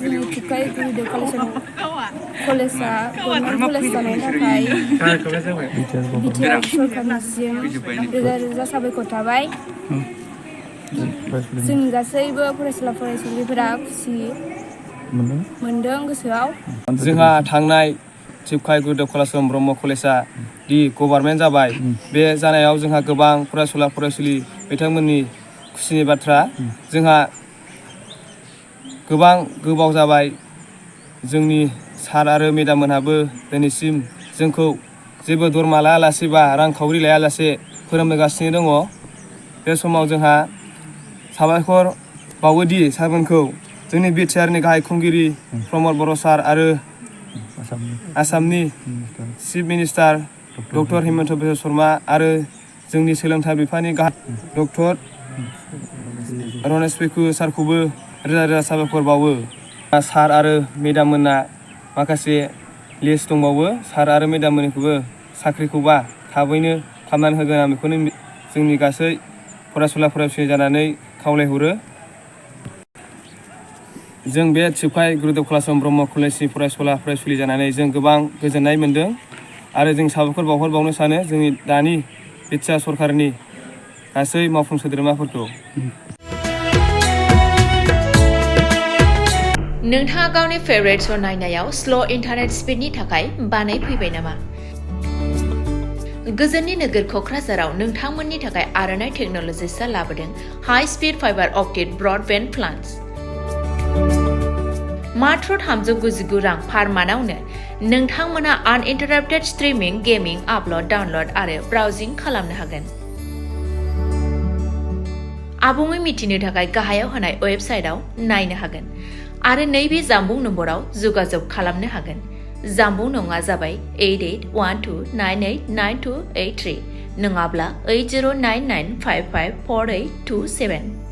जोंनि थिखाय गुरुदेव कलेजआ government college जानायनि थाखाय बिटिआर सरखारनिसिम रोजा रोजा साबायखर थाबाय जोंनि गासैबो फरायसुला फरायसुलिफोरा खुसि मोनदों गोसोआव जोंहा थांनाय थिखाय गुरुदेव कलाश्रम ब्रह्म कलेजआ दि गभर्नमेन्ट जाबाय बे जानायाव जोंहा गोबां फरायसुला फरायसुलि बिथांमोननि खुसिनि बाथ्रा जोंहा गोबां गोबाव जाबाय जोंनि सार आरो मेडाम मोनहाबो दिनैसिम जोंखौ जेबो दरमा लायालासे बा रांखावरि लायालासे फोरोंबोगासिनो दङ बे समाव जोंहा साबायखर बावोदि सारमोनखौ जोंनि बिटिआरनि गाहाय खुंगिरि प्रमद बर' सार आरो आसामनि chief minister doctor Himanta Biswa Sharma आरो जोंनि सोलोंथाइ बिफाननि गाहाय डक्टर रनेश पेगु सारखौबो रोजा रोजा साबायखर बावो सार आरो मेडाम मोनना माखासे लिस्ट दंबावो सार आरो मेडाम मोनखौबो साख्रिखौबा थाबैनो खालामनानै होगोन आं बेखौनो जोंनि गासै फरायसुला फरायसुलि जानानै खावलायहरो जों बे थिखाय गुरुदेव कलाश्रम ब्रह्म कलेजनि फरायसुला फरायसुलि जानानै जों गोबां गोजोननाय मोन्दों आरो जों साबायखर बावहरबावनो सानो जोंनि दानि बिटिआर सरकारनि गासै मावफुं सोद्रोमाफोरखौ नोंथाङा गावनि फेभरेट शो नायनायाव स्ल' इन्टारनेट स्पिडनि थाखाय बानाय फैबाय नामा गोजोननि नोगोर क'क्राझाराव नोंथांमोननि थाखाय आर'नाइ टेक्न'लजिसआ लाबोदों high speed fibre optic broadband plans मात्र 399 रां पार मान्थआवनो नोंथांमोना आनइन्टाराप्टेड स्ट्रीमिंग गेमिं आपल'ड डाउनल'ड आरो ब्राउजिं खालामनो हागोन आबुङै मिथिनो थाखाय गाहायाव होनाय वेबसाइटआव नायनो हागोन आरो नैबे जामबुं नम्बराव जगाजग खालामनो हागोन जामबुं नङा जाबाय 8812989283 नङाब्ला 8099554827